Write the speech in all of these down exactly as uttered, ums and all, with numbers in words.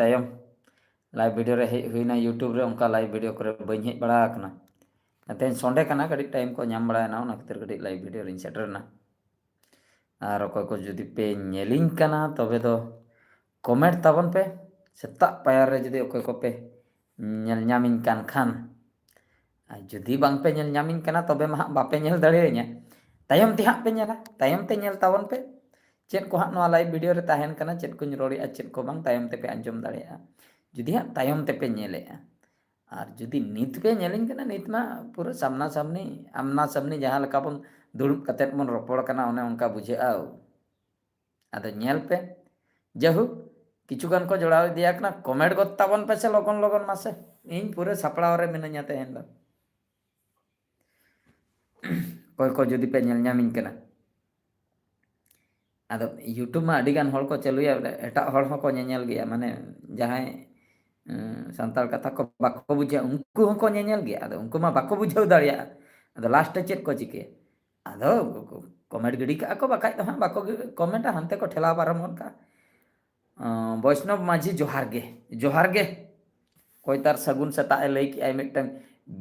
ᱛᱟᱭᱚᱢ live video ᱨᱮ ᱦᱮᱡ ᱦᱩᱭᱱᱟ YouTube ᱨᱮ, ᱚᱱᱠᱟ ᱞᱟᱭᱤᱵᱷ ᱵᱷᱤᱰᱤᱭᱳ ᱠᱚᱨᱮ ᱵᱟᱹᱧ ᱦᱮᱡ ᱵᱟᱲᱟ ᱟᱠᱟᱱᱟ᱾ ᱛᱮᱦᱮᱧ ᱥᱚᱱᱰᱮ ᱠᱟᱱᱟ, ᱠᱟᱹᱴᱤᱡ ᱴᱟᱭᱤᱢ ᱠᱚ ᱧᱟᱢ ᱵᱟᱲᱟᱭᱮᱱᱟ, ᱚᱱᱟ ᱠᱷᱟᱹᱛᱤᱨ ᱠᱟᱹᱴᱤᱡ ᱞᱟᱭᱤᱵᱷ ᱵᱷᱤᱰᱤᱭᱳ ᱨᱤᱧ ᱥᱮᱴᱮᱨ ᱮᱱᱟ᱾ ᱟᱨ ᱚᱠᱚᱭ ᱠᱚ ᱡᱩᱫᱤ ᱯᱮ ᱧᱮᱞᱤᱧ ᱠᱟᱱᱟ, ᱛᱚᱵᱮ ᱫᱚ ᱠᱚᱢᱮᱱᱴ ᱛᱟᱵᱚᱱ ᱯᱮ, ᱥᱮᱛᱟᱜ ᱯᱟᱭᱟᱨ ᱨᱮ ᱡᱩᱫᱤ ᱚᱠᱚᱭ ᱠᱚᱯᱮ ᱧᱮᱞ ᱧᱟᱢᱤᱧ ᱠᱟᱱ ᱠᱷᱟᱱ᱾ ᱟᱨ ᱡᱩᱫᱤ ᱵᱟᱝᱯᱮ ᱧᱮᱞ ᱧᱟᱢᱤᱧ ᱠᱟᱱᱟ, ᱛᱚᱵᱮ ᱢᱟ ᱦᱟᱸᱜ ᱵᱟᱯᱮ ᱧᱮᱞ ᱫᱟᱲᱮᱭᱟᱹᱧᱟ᱾ ᱛᱟᱭᱚᱢ ᱛᱮ ᱦᱟᱸᱜ ᱯᱮ ᱧᱮᱞᱟ, ᱛᱟᱭᱚᱢ ᱛᱮ ᱧᱮᱞ ᱛᱟᱵᱚᱱ ᱯᱮ᱾ ᱪᱮᱫ ᱠᱚ ᱦᱟᱸᱜ ᱱᱚᱣᱟ ᱞᱟᱭᱤᱵᱷ ᱵᱷᱤᱰᱤᱭᱳ ᱨᱮ ᱛᱟᱦᱮᱱ ᱠᱟᱱᱟ, ᱪᱮᱫ ᱠᱚᱧ ᱨᱚᱲᱮᱜᱼᱟ, ᱪᱮᱫ ᱠᱚ ᱵᱟᱝ, ᱛᱟᱭᱚᱢ ᱛᱮᱯᱮ ᱟᱸᱡᱚᱢ ᱫᱟᱲᱮᱭᱟᱜᱼᱟ, ᱡᱩᱫᱤ ᱦᱟᱸᱜ ᱛᱟᱭᱚᱢ ᱛᱮᱯᱮ ᱧᱮᱞᱮᱜᱼᱟ᱾ ᱟᱨ ᱡᱩᱫᱤ ᱱᱤᱛ ᱯᱮ ᱧᱮᱞᱤᱧ ᱠᱟᱱᱟ, ᱱᱤᱛ ᱢᱟ ᱯᱩᱨᱟᱹ ᱥᱟᱢᱱᱟ ᱥᱟᱢᱱᱤ, ᱟᱢᱱᱟ ᱥᱟᱢᱱᱤ ᱡᱟᱦᱟᱸ ᱞᱮᱠᱟ ᱵᱚᱱ ᱫᱩᱲᱩᱵ ᱠᱟᱛᱮᱫ ᱵᱚᱱ ᱨᱚᱯᱚᱲ ᱠᱟᱱᱟ, ᱚᱱᱮ ᱚᱱᱠᱟ ᱵᱩᱡᱷᱟᱹᱜᱼᱟ᱾ ᱟᱫᱚ ᱧᱮᱞ ᱯᱮ, ᱡᱟᱭᱦᱳᱠ, ᱠᱤᱪᱷᱩ ᱜᱟᱱ ᱠᱚ ᱡᱚᱲᱟᱣ ᱤᱫᱤᱭᱟ ᱠᱟᱱᱟ, ᱠᱚᱢᱮᱱᱴ ᱜᱚᱫ ᱛᱟᱵᱚᱱ ᱯᱮᱥᱮ ᱞᱚᱜᱚᱱ ᱞᱚᱜᱚᱱ ᱢᱟᱥᱮ᱾ ᱤᱧ ᱯᱩᱨᱟᱹ ᱥᱟᱯᱲᱟᱣ ᱨᱮ ᱢᱤᱱᱟᱹᱧᱟ ᱛᱮᱦᱮᱧ ᱫᱚ᱾ ᱚᱠᱚᱭ ᱠᱚ ᱡᱩᱫᱤ ᱯᱮ ᱧᱮᱞ ᱧᱟᱢᱤᱧ ᱠᱟᱱᱟ᱾ ᱟᱫᱚ YouTube ᱢᱟ ᱟᱹᱰᱤ ᱜᱟᱱ ᱦᱚᱲ ᱠᱚ ᱪᱟᱹᱞᱩᱭᱟ, ᱮᱴᱟᱜ ᱦᱚᱲ ᱦᱚᱸᱠᱚ ᱧᱮᱧᱮᱞ ᱜᱮᱭᱟ, ᱢᱟᱱᱮ ᱡᱟᱦᱟᱸᱭ, ᱩᱸ, ᱥᱟᱱᱛᱟᱲ ᱠᱟᱛᱷᱟ ᱠᱚ ᱵᱟᱠᱚ ᱵᱩᱡᱷᱟᱹᱣᱟ, ᱩᱱᱠᱩ ᱦᱚᱸᱠᱚ ᱧᱮᱧᱮᱞ ᱜᱮᱭᱟ᱾ ᱟᱫᱚ ᱩᱱᱠᱩ ᱢᱟ ᱵᱟᱠᱚ ᱵᱩᱡᱷᱟᱹᱣ ᱫᱟᱲᱮᱭᱟᱜᱼᱟ᱾ ᱟᱫᱚ ᱞᱟᱥᱴ ᱨᱮ ᱪᱮᱫ ᱠᱚ ᱪᱤᱠᱟᱹᱭᱟ? ᱟᱫᱚ ᱠᱚᱢᱮᱱᱴ ᱜᱤᱰᱤ ᱠᱟᱜᱼᱟ ᱠᱚ, ᱵᱟᱠᱷᱟᱡ ᱫᱚ ᱦᱟᱸᱜ ᱵᱟᱠᱚ ᱠᱚᱢᱮᱱᱴᱟ, ᱦᱟᱱᱛᱮ ᱠᱚ ᱴᱷᱮᱞᱟᱣ ᱯᱟᱨᱚᱢ ᱜᱚᱫ ᱠᱟᱜᱼᱟ᱾ ᱟᱸ, ᱵᱳᱭᱥᱱᱚᱵ ᱢᱟᱹᱡᱷᱤ, ᱡᱚᱦᱟᱨ ᱜᱮ, ᱡᱚᱦᱟᱨ ᱜᱮ᱾ ᱚᱠᱚᱭ ᱛᱟᱨ ᱥᱟᱹᱜᱩᱱ ᱥᱮᱛᱟᱜ ᱮ ᱞᱟᱹᱭ ᱠᱮᱜᱼᱟᱭ ᱢᱤᱫᱴᱟᱝ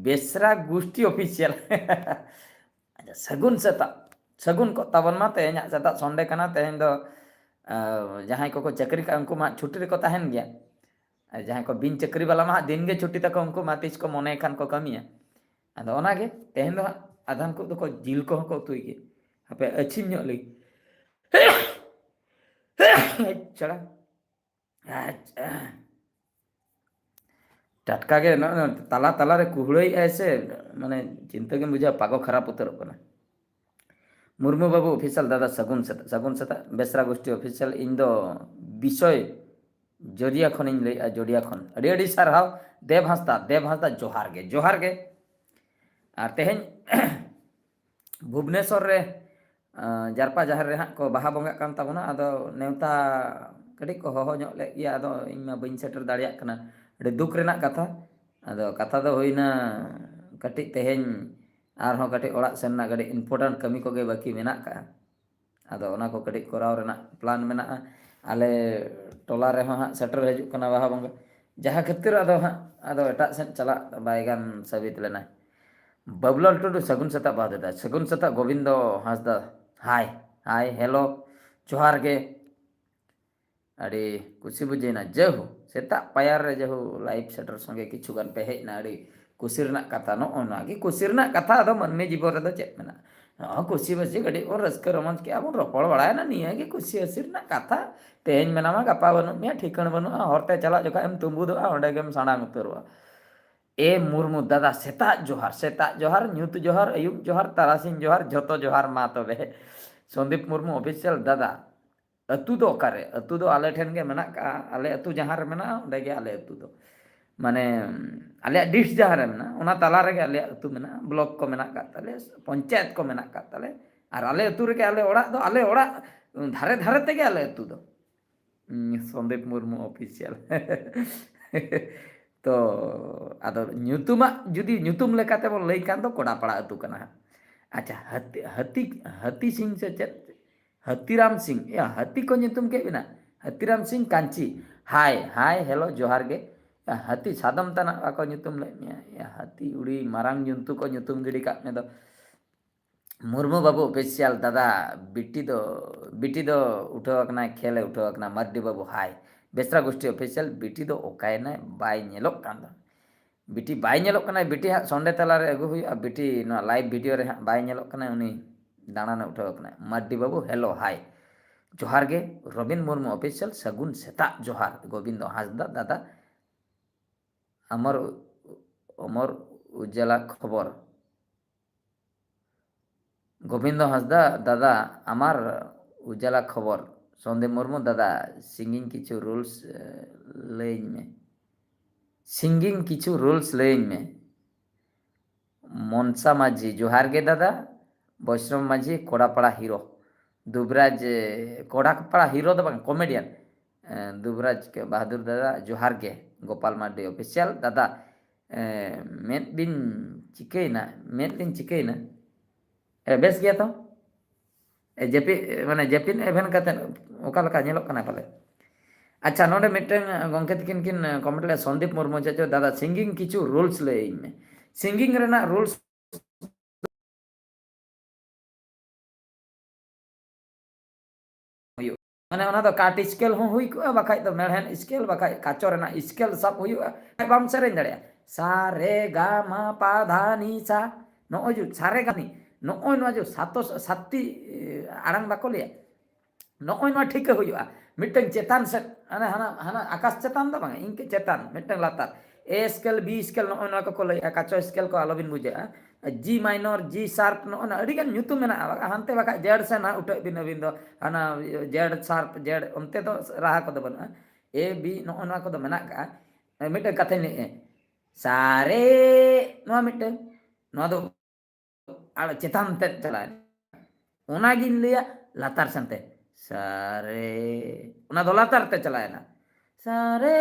ᱵᱮᱥᱨᱟ ᱜᱩᱥᱴᱤ ᱚᱯᱷᱤᱥᱤᱭᱟᱞ᱾ ᱟᱪᱪᱷᱟ, ᱥᱟᱹᱜᱩᱱ ᱥᱮᱛᱟᱜ, ᱥᱟᱹᱜᱩᱱ ᱠᱚᱜ ᱛᱟᱵᱚᱱ ᱢᱟ᱾ ᱛᱮᱦᱮᱧᱟᱜ ᱥᱮᱛᱟᱜ ᱥᱚᱱᱰᱮ ᱠᱟᱱᱟ, ᱛᱮᱦᱮᱧ ᱫᱚ, ᱟᱸ, ᱡᱟᱦᱟᱸᱭ ᱠᱚᱠᱚ ᱪᱟᱹᱠᱨᱤ ᱠᱟᱜᱼᱟ, ᱩᱱᱠᱩ ᱢᱟ ᱪᱷᱩᱴᱤ ᱨᱮᱠᱚ ᱛᱟᱦᱮᱱ ᱜᱮᱭᱟ᱾ ᱟᱨ ᱡᱟᱦᱟᱸᱭ ᱠᱚ ᱵᱤᱱ ᱪᱟᱹᱠᱨᱤ ᱵᱟᱞᱟ ᱢᱟ ᱦᱟᱸᱜ ᱫᱤᱱ ᱜᱮ ᱪᱷᱩᱴᱤ ᱛᱟᱠᱚ, ᱩᱱᱠᱩ ᱢᱟ ᱛᱤᱥ ᱠᱚ ᱢᱚᱱᱮ ᱠᱷᱟᱱ ᱠᱚ ᱠᱟᱹᱢᱤᱭᱟ᱾ ᱟᱫᱚ ᱚᱱᱟᱜᱮ ᱛᱮᱦᱮᱧ ᱫᱚ ᱦᱟᱸᱜ ᱟᱫᱷᱟᱱ ᱠᱚ ᱫᱚᱠᱚ ᱡᱤᱞ ᱠᱚᱦᱚᱸ ᱠᱚ ᱩᱛᱩᱭ ᱜᱮᱭᱟ᱾ ᱦᱟᱯᱮ ᱟᱹᱪᱷᱤᱢ ᱧᱚᱜ ᱞᱮᱜᱮ᱾ ᱪᱷᱟᱲᱟ᱾ ᱟᱪᱪᱷᱟ᱾ ᱴᱟᱴᱠᱟ ᱜᱮ ᱱᱚᱜᱼᱚᱭ ᱛᱟᱞᱟ ᱛᱟᱞᱟ ᱨᱮ ᱠᱩᱦᱲᱟᱹᱭᱮᱜᱼᱟᱭ ᱥᱮ, ᱢᱟᱱᱮ ᱪᱤᱱᱛᱟᱹ ᱜᱮᱢ ᱵᱩᱡᱷᱟᱹᱣᱟ, ᱯᱟᱜᱚ ᱠᱷᱟᱨᱟᱯ ᱩᱛᱟᱹᱨᱚᱜ ᱠᱟᱱᱟ᱾ ᱢᱩᱨᱢᱩ ᱵᱟᱹᱵᱩ ᱚᱯᱷᱤᱥᱤᱭᱟᱞ ᱫᱟᱫᱟ, ᱥᱟᱹᱜᱩᱱ ᱥᱮᱛᱟᱜ, ᱥᱟᱹᱜᱩᱱ ᱥᱮᱛᱟᱜ᱾ ᱵᱮᱥᱨᱟ ᱜᱳᱥᱴᱤ ᱚᱯᱷᱤᱥᱤᱭᱟᱞ, ᱤᱧ ᱫᱚ ᱵᱤᱥᱚᱭ ᱡᱚᱨᱤᱭᱟ ᱠᱷᱚᱱᱤᱧ ᱞᱟᱹᱭᱮᱜᱼᱟ, ᱡᱚᱨᱤᱭᱟ ᱠᱷᱚᱱ᱾ ᱟᱹᱰᱤ ᱟᱹᱰᱤ ᱥᱟᱨᱦᱟᱣ ᱫᱮᱵ ᱦᱟᱸᱥᱫᱟ, ᱫᱮᱵ ᱦᱟᱸᱥᱫᱟ, ᱡᱚᱦᱟᱨ ᱜᱮ, ᱡᱚᱦᱟᱨ ᱜᱮ᱾ ᱟᱨ ᱛᱮᱦᱮᱧ ᱵᱷᱩᱵᱽᱱᱮᱥᱚᱨ ᱨᱮ, ᱟᱸ, ᱡᱟᱨᱯᱟ ᱡᱟᱦᱮᱨ ᱨᱮ ᱦᱟᱸᱜ ᱠᱚ ᱵᱟᱦᱟ ᱵᱚᱸᱜᱟᱜ ᱠᱟᱱ ᱛᱟᱵᱚᱱᱟ᱾ ᱟᱫᱚ ᱱᱮᱣᱛᱟ ᱠᱟᱹᱴᱤᱡ ᱠᱚ ᱦᱚᱦᱚ ᱧᱚᱜ ᱞᱮᱫ ᱜᱮᱭᱟ, ᱟᱫᱚ ᱤᱧ ᱢᱟ ᱵᱟᱹᱧ ᱥᱮᱴᱮᱨ ᱫᱟᱲᱮᱭᱟᱜ ᱠᱟᱱᱟ᱾ ᱟᱹᱰᱤ ᱫᱩᱠ ᱨᱮᱱᱟᱜ ᱠᱟᱛᱷᱟ᱾ ᱟᱫᱚ ᱠᱟᱛᱷᱟ ᱫᱚ ᱦᱩᱭᱱᱟ, ᱠᱟᱹᱴᱤᱡ ᱛᱮᱦᱮᱧ ᱟᱨᱦᱚᱸ ᱠᱟᱹᱴᱤᱡ ᱚᱲᱟᱜ ᱥᱮᱱ ᱨᱮᱱᱟᱜ ᱠᱟᱹᱴᱤᱡ important ᱠᱟᱹᱢᱤ ᱠᱚᱜᱮ ᱵᱟᱹᱠᱤ ᱢᱮᱱᱟᱜ ᱠᱟᱜᱼᱟ᱾ ᱟᱫᱚ ᱚᱱᱟ ᱠᱚ ᱠᱟᱹᱴᱤᱡ ᱠᱚᱨᱟᱣ ᱨᱮᱱᱟᱜ plan ᱢᱮᱱᱟᱜᱼᱟ᱾ ᱟᱞᱮ ᱴᱚᱞᱟ ᱨᱮᱦᱚᱸ ᱦᱟᱸᱜ ᱥᱮᱴᱮᱨ ᱦᱤᱡᱩᱜ ᱠᱟᱱᱟ ᱵᱟᱦᱟ ᱵᱚᱸᱜᱟ, ᱡᱟᱦᱟᱸ ᱠᱷᱟᱹᱛᱤᱨ ᱟᱫᱚ ᱦᱟᱸᱜ ᱟᱫᱚ ᱮᱴᱟᱜ ᱥᱮᱫ ᱪᱟᱞᱟᱜ ᱵᱟᱭ ᱜᱟᱱ ᱥᱟᱹᱵᱤᱛ ᱞᱮᱱᱟ᱾ ᱵᱟᱹᱵᱩᱞᱟᱞ ᱴᱩᱰᱩ, ᱥᱟᱹᱜᱩᱱ ᱥᱮᱛᱟᱜ ᱵᱟᱦᱟ ᱫᱟᱫᱟ᱾ ᱥᱟᱹᱜᱩᱱ ᱥᱮᱛᱟᱜ ᱜᱳᱵᱤᱱᱫᱚ ᱦᱟᱸᱥᱫᱟ᱾ ᱦᱟᱭ, ᱦᱟᱭ, ᱦᱮᱞᱳ, ᱡᱚᱦᱟᱨ ᱜᱮ᱾ ᱟᱹᱰᱤ ᱠᱩᱥᱤ ᱵᱩᱡᱷᱟᱹᱣᱮᱱᱟ᱾ ᱡᱟᱹᱦᱩ, ᱥᱮᱛᱟᱜ ᱯᱟᱭᱟᱨ ᱨᱮ ᱡᱟᱹᱦᱩ live ᱥᱮᱴᱮᱨ ᱥᱚᱸᱜᱮ ᱠᱤᱪᱷᱩ ᱜᱟᱱ ᱯᱮ ᱦᱮᱡ ᱮᱱᱟ, ᱟᱹᱰᱤ ᱠᱩᱥᱤ ᱨᱮᱱᱟᱜ ᱠᱟᱛᱷᱟ᱾ ᱱᱚᱜᱼᱚ ᱱᱚᱣᱟ ᱜᱮ ᱠᱩᱥᱤ ᱨᱮᱱᱟᱜ ᱠᱟᱛᱷᱟ᱾ ᱟᱫᱚ ᱢᱟᱹᱱᱢᱤ ᱡᱤᱵᱚᱱ ᱨᱮᱫᱚ ᱪᱮᱫ ᱢᱮᱱᱟᱜᱼᱟ? ᱱᱚᱜᱼᱚᱭ ᱠᱩᱥᱤ ᱵᱟᱹᱥᱤ ᱠᱟᱹᱴᱤᱡ ᱵᱚᱱ ᱨᱟᱹᱥᱠᱟᱹ ᱨᱚᱢᱚᱡᱽ ᱠᱮᱜᱼᱟ ᱵᱚᱱ, ᱨᱚᱯᱚᱲ ᱵᱟᱲᱟᱭᱮᱱᱟ, ᱱᱤᱭᱟᱹ ᱜᱮ ᱠᱩᱥᱤ ᱦᱟᱹᱥᱤ ᱨᱮᱱᱟᱜ ᱠᱟᱛᱷᱟ᱾ ᱛᱮᱦᱮᱧ ᱢᱮᱱᱟᱢᱟ, ᱜᱟᱯᱟ ᱵᱟᱹᱱᱩᱜ ᱢᱮᱭᱟ, ᱴᱷᱤᱠᱟᱹᱬ ᱵᱟᱹᱱᱩᱜᱼᱟ, ᱦᱚᱨᱛᱮ ᱪᱟᱞᱟᱜ ᱡᱚᱠᱷᱚᱱ ᱮᱢ ᱛᱩᱸᱵᱩᱫᱚᱜᱼᱟ, ᱚᱸᱰᱮ ᱜᱮᱢ ᱥᱟᱲᱟᱝ ᱩᱛᱟᱹᱨᱚᱜᱼᱟ᱾ ᱮ ᱢᱩᱨᱢᱩ ᱫᱟᱫᱟ, ᱥᱮᱛᱟᱜ ᱡᱚᱦᱟᱨ, ᱥᱮᱛᱟᱜ ᱡᱚᱦᱟᱨ, ᱧᱩᱛ ᱡᱚᱦᱟᱨ, ᱟᱹᱭᱩᱵ ᱡᱚᱦᱟᱨ, ᱛᱟᱨᱟᱥᱤᱧ ᱡᱚᱦᱟᱨ, ᱡᱷᱚᱛᱚ ᱡᱚᱦᱟᱨ ᱢᱟ ᱛᱚᱵᱮ᱾ ᱥᱚᱱᱫᱤᱯ ᱢᱩᱨᱢᱩ Official ᱫᱟᱫᱟ, ᱟᱹᱛᱩ ᱫᱚ ᱚᱠᱟᱨᱮ? ᱟᱹᱛᱩ ᱫᱚ ᱟᱞᱮ ᱴᱷᱮᱱ ᱜᱮ ᱢᱮᱱᱟᱜ ᱠᱟᱜᱼᱟ, ᱟᱞᱮ ᱟᱹᱛᱩ ᱡᱟᱦᱟᱸ ᱨᱮ ᱢᱮᱱᱟᱜᱼᱟ, ᱚᱸᱰᱮ ᱜᱮ ᱟᱞᱮ ᱟᱹᱛᱩ ᱫᱚ᱾ ᱢᱟᱱᱮ, ᱟᱞᱮᱭᱟᱜ ᱰᱤᱥ ᱡᱟᱦᱟᱸ ᱨᱮ ᱢᱮᱱᱟᱜᱼᱟ, ᱚᱱᱟ ᱛᱟᱞᱟ ᱨᱮᱜᱮ ᱟᱞᱮᱭᱟᱜ ᱟᱹᱛᱩ ᱢᱮᱱᱟᱜᱼᱟ, block ᱠᱚ ᱢᱮᱱᱟᱜ ᱠᱟᱜ ᱛᱟᱞᱮᱭᱟ, ᱯᱚᱧᱪᱟᱭᱮᱛ ᱠᱚ ᱢᱮᱱᱟᱜ ᱠᱟᱜ ᱛᱟᱞᱮᱭᱟ, ᱟᱨ ᱟᱞᱮ ᱟᱹᱛᱩ ᱨᱮᱜᱮ ᱟᱞᱮ ᱚᱲᱟᱜ ᱫᱚ, ᱟᱞᱮ ᱚᱲᱟᱜ ᱫᱷᱟᱨᱮ ᱫᱷᱟᱨᱮ ᱛᱮᱜᱮ ᱟᱞᱮ ᱟᱹᱛᱩ ᱫᱚ᱾ ᱩᱸ, ᱥᱚᱱᱫᱤᱯ ᱢᱩᱨᱢᱩ Official᱾ ᱛᱚ, ᱟᱫᱚ ᱧᱩᱛᱩᱢᱟᱜ ᱡᱩᱫᱤ ᱧᱩᱛᱩᱢ ᱞᱮᱠᱟᱛᱮ ᱵᱚᱱ ᱞᱟᱹᱭ ᱠᱷᱟᱱ ᱫᱚ ᱠᱚᱰᱟᱯᱟᱲᱟ ᱟᱹᱛᱩ ᱠᱟᱱᱟ ᱦᱟᱸᱜ᱾ ᱟᱪᱪᱷᱟ, ᱦᱟᱹᱛᱤ, ᱦᱟᱹᱛᱤ, ᱦᱟᱹᱛᱤ ᱥᱤᱝ ᱥᱮ ᱪᱮᱫ? ᱦᱟᱹᱛᱤᱨᱟᱢ ᱥᱤᱝ, ᱭᱟ, ᱦᱟᱹᱛᱤ ᱠᱚ ᱧᱩᱛᱩᱢ ᱠᱮᱫ ᱵᱮᱱᱟ? ᱦᱟᱹᱛᱤᱨᱟᱢ ᱥᱤᱝ ᱠᱟᱧᱪᱤ, ᱦᱟᱭ, ᱦᱟᱭ, ᱦᱮᱞᱳ, ᱡᱚᱦᱟᱨ ᱜᱮ᱾ ᱭᱟ, ᱦᱟᱹᱛᱤ ᱥᱟᱫᱚᱢ ᱛᱟᱱᱟᱜ ᱵᱟᱠᱚ ᱧᱩᱛᱩᱢ ᱞᱮᱫ ᱢᱮᱭᱟ? ᱭᱟ, ᱦᱟᱹᱛᱤ ᱩᱲᱤ ᱢᱟᱨᱟᱝ ᱡᱚᱱᱛᱩ ᱠᱚ ᱧᱩᱛᱩᱢ ᱜᱤᱰᱤ ᱠᱟᱜ ᱢᱮ ᱫᱚ᱾ ᱢᱩᱨᱢᱩ ᱵᱟᱹᱵᱩ Official ᱫᱟᱫᱟ, ᱵᱤᱴᱤ ᱫᱚ, ᱵᱤᱴᱤ ᱫᱚ ᱩᱴᱷᱟᱹᱣ ᱟᱠᱟᱱᱟᱭ, ᱠᱷᱮᱞᱮ ᱩᱴᱷᱟᱹᱣ ᱟᱠᱟᱱᱟ, ᱢᱟᱨᱰᱤ ᱵᱟᱹᱵᱩ ᱦᱟᱭ᱾ ᱵᱮᱥᱨᱟ ᱜᱳᱥᱴᱤ Official, ᱵᱤᱴᱤ ᱫᱚ ᱚᱠᱟᱭᱮᱱᱟᱭ, ᱵᱟᱭ ᱧᱮᱞᱚᱜ ᱠᱟᱱ ᱫᱚ᱾ ᱵᱤᱴᱤ ᱵᱟᱭ ᱧᱮᱞᱚᱜ ᱠᱟᱱᱟᱭ, ᱵᱤᱴᱤ ᱦᱟᱸᱜ ᱥᱚᱱᱰᱮ ᱛᱟᱞᱟᱨᱮ ᱟᱹᱜᱩ ᱦᱩᱭᱩᱜᱼᱟ, ᱵᱤᱴᱤ ᱱᱚᱣᱟ live video ᱨᱮ ᱦᱟᱸᱜ ᱵᱟᱭ ᱧᱮᱞᱚᱜ ᱠᱟᱱᱟᱭ, ᱩᱱᱤ ᱫᱟᱬᱟᱱᱮ ᱩᱴᱷᱟᱹᱣ ᱟᱠᱟᱱᱟᱭ᱾ ᱢᱟᱨᱰᱤ ᱵᱟᱹᱵᱩ ᱦᱮᱞᱳ ᱦᱟᱭ, ᱡᱚᱦᱟᱨ ᱜᱮ᱾ ᱨᱚᱵᱤᱱ ᱢᱩᱨᱢᱩ Official, ᱥᱟᱹᱜᱩᱱ ᱥᱮᱛᱟᱜ ᱡᱚᱦᱟᱨ᱾ ᱜᱳᱵᱤᱱᱫᱚ ᱦᱟᱸᱥᱫᱟ ᱫᱟᱫᱟ, ᱟᱢᱟᱨ ᱚᱢᱚᱨ ᱩᱡᱟᱞᱟ ᱠᱷᱚᱵᱚᱨ᱾ ᱜᱳᱵᱤᱱᱫᱚ ᱦᱟᱸᱥᱫᱟ ᱫᱟᱫᱟ, ᱟᱢᱟᱨ ᱩᱡᱟᱞᱟ ᱠᱷᱚᱵᱚᱨ᱾ ᱥᱚᱱᱫᱤᱯ ᱢᱩᱨᱢᱩ ᱫᱟᱫᱟ, singing ᱠᱤᱪᱷᱩ rules, ᱮ, ᱞᱟᱹᱭᱟᱹᱧ ᱢᱮ᱾ Singing ᱠᱤᱪᱷᱩ rules ᱞᱟᱹᱭᱟᱹᱧ ᱢᱮ᱾ ᱢᱚᱱᱥᱟ ᱢᱟᱹᱡᱷᱤ, ᱡᱚᱦᱟᱨ ᱜᱮ ᱫᱟᱫᱟ᱾ ᱵᱚᱭᱥᱱᱚᱵ ᱢᱟᱹᱡᱷᱤ, ᱠᱚᱲᱟᱯᱟᱲᱟ hero᱾ ᱫᱩᱵᱨᱟᱡᱽ, ᱮ, ᱠᱚᱲᱟᱯᱟᱲᱟ hero ᱫᱚ ᱵᱟᱝ, comedian᱾ ᱮ, ᱫᱩᱵᱨᱟᱡᱽ ᱠᱮ ᱵᱟᱦᱟᱫᱩᱨ ᱫᱟᱫᱟ, ᱡᱚᱦᱟᱨ ᱜᱮ᱾ ᱜᱳᱯᱟᱞ ᱢᱟᱨᱰᱤ Official ᱫᱟᱫᱟ, ᱮ, ᱢᱮᱫ ᱵᱤᱱ ᱪᱤᱠᱟᱹᱭᱮᱱᱟ? ᱢᱮᱫ ᱵᱤᱱ ᱪᱤᱠᱟᱹᱭᱮᱱᱟ? ᱮ, ᱵᱮᱥ ᱜᱮᱭᱟ ᱛᱚ? ᱮ, ᱡᱟᱹᱯᱤᱫ, ᱢᱟᱱᱮ ᱡᱟᱹᱯᱤᱫ ᱮᱵᱷᱮᱱ ᱠᱟᱛᱮ ᱚᱠᱟ ᱞᱮᱠᱟ ᱧᱮᱞᱚᱜ ᱠᱟᱱᱟ ᱯᱟᱞᱮ? ᱟᱪᱪᱷᱟ, ᱱᱚᱰᱮ ᱢᱤᱫᱴᱟᱝ ᱜᱚᱝᱠᱮ ᱛᱟᱹᱠᱤᱱ ᱠᱤᱱ ᱠᱚᱢᱮᱱᱴ ᱞᱮᱫᱟ, ᱥᱚᱱᱫᱤᱯ ᱢᱩᱨᱢᱩ ᱪᱮᱫ ᱪᱚ, "ᱫᱟᱫᱟ, ᱥᱤᱝᱜᱤᱝ ᱠᱤᱪᱷᱩ ᱨᱩᱞᱥ ᱞᱟᱹᱭᱟᱹᱧ ᱢᱮ, ᱥᱤᱝᱜᱤᱝ ᱨᱮᱱᱟᱜ ᱨᱩᱞᱥ ᱦᱩᱭᱩᱜ, ᱢᱟᱱᱮ ᱚᱱᱟ ᱫᱚ ᱠᱟᱴ ᱥᱠᱮᱞ ᱦᱚᱸ ᱦᱩᱭ ᱠᱚᱜᱼᱟ, ᱵᱟᱠᱷᱟᱡ ᱫᱚ ᱢᱮᱲᱦᱮᱫ ᱥᱠᱮᱞ, ᱵᱟᱠᱷᱟᱡ ᱠᱟᱪᱚ ᱨᱮᱱᱟᱜ ᱥᱠᱮᱞ ᱥᱟᱵ ᱦᱩᱭᱩᱜᱼᱟ, ᱵᱟᱢ ᱥᱮᱨᱮᱧ ᱫᱟᱲᱮᱭᱟᱜᱼᱟ᱾ ᱥᱟ ᱨᱮ ᱜᱟ ᱢᱟ ᱯᱟ ᱫᱷᱟ ᱱᱤ ᱥᱟ, ᱱᱚᱜᱼᱚᱭ ᱡᱮ ᱥᱟ ᱨᱮ ᱜᱟ ᱢᱤ, ᱱᱚᱜᱼᱚᱭ ᱱᱚᱣᱟ ᱡᱮ ᱥᱟᱛᱚ ᱥᱟᱛᱴᱤ ᱟᱲᱟᱝ ᱵᱟᱠᱚ ᱞᱟᱹᱭᱟ, ᱱᱚᱜᱼᱚᱭ ᱱᱚᱣᱟ ᱴᱷᱤᱠᱟᱹ ᱦᱩᱭᱩᱜᱼᱟ᱾ ᱢᱤᱫᱴᱟᱝ ᱪᱮᱛᱟᱱ ᱥᱮᱫ, ᱦᱟᱱᱟ ᱦᱟᱱᱟ ᱦᱟᱱᱟ ᱟᱠᱟᱥ ᱪᱮᱛᱟᱱ ᱫᱚ ᱵᱟᱝ, ᱤᱱᱠᱟᱹ ᱪᱮᱛᱟᱱ, ᱢᱤᱫᱴᱟᱝ ᱞᱟᱛᱟᱨ᱾ ᱮ ᱥᱠᱮᱞ, ᱵᱤ ᱥᱠᱮᱞ, ᱱᱚᱜᱼᱚᱭ ᱱᱚᱣᱟ ᱠᱚᱠᱚ ᱞᱟᱹᱭᱮᱜᱼᱟ, ᱠᱟᱪᱚ ᱥᱠᱮᱞ ᱠᱚ ᱟᱞᱚᱵᱤᱱ ᱵᱩᱡᱷᱟᱹᱜᱼᱟ᱾ ᱡᱤ ᱢᱟᱭᱱᱚᱨ, ᱡᱤ ᱥᱟᱨᱯ, ᱱᱚᱜᱼᱚᱭ ᱱᱚᱣᱟ ᱟᱹᱰᱤᱜᱟᱱ ᱧᱩᱛᱩᱢ ᱢᱮᱱᱟᱜᱼᱟ᱾ ᱦᱟᱱᱛᱮ ᱵᱟᱠᱷᱟᱡ ᱡᱮᱰ ᱥᱮᱫ ᱱᱟᱦᱟᱜ ᱩᱴᱷᱟᱹᱜ ᱵᱤᱱ ᱟᱹᱵᱤᱱ ᱫᱚ, ᱦᱟᱱᱟ ᱡᱮᱰ ᱥᱟᱨᱯ, ᱡᱮᱰ, ᱚᱱᱛᱮ ᱫᱚ ᱨᱟᱦᱟ ᱠᱚᱫᱚ ᱵᱟᱹᱱᱩᱜᱼᱟ᱾ ᱮ ᱵᱤ ᱱᱚᱜᱼᱚᱭ ᱱᱚᱣᱟ ᱠᱚᱫᱚ ᱢᱮᱱᱟᱜ ᱠᱟᱜᱼᱟ᱾ ᱢᱤᱫᱴᱟᱝ ᱠᱟᱛᱷᱟᱧ ᱞᱟᱹᱭᱮᱫᱼᱟ, ᱥᱟᱨᱮ, ᱱᱚᱣᱟ ᱢᱤᱫᱴᱟᱝ, ᱱᱚᱣᱟ ᱫᱚ ᱟᱨ ᱪᱮᱛᱟᱱ ᱛᱮᱫ ᱪᱟᱞᱟᱣᱮᱱᱟ᱾ ᱚᱱᱟᱜᱤᱧ ᱞᱟᱹᱭᱟ ᱞᱟᱛᱟᱨ ᱥᱮᱱᱛᱮ᱾ ᱥᱟᱨᱮ, ᱚᱱᱟ ᱫᱚ ᱞᱟᱛᱟᱨ ᱛᱮ ᱪᱟᱞᱟᱣᱮᱱᱟ᱾ ᱥᱟᱨᱮ,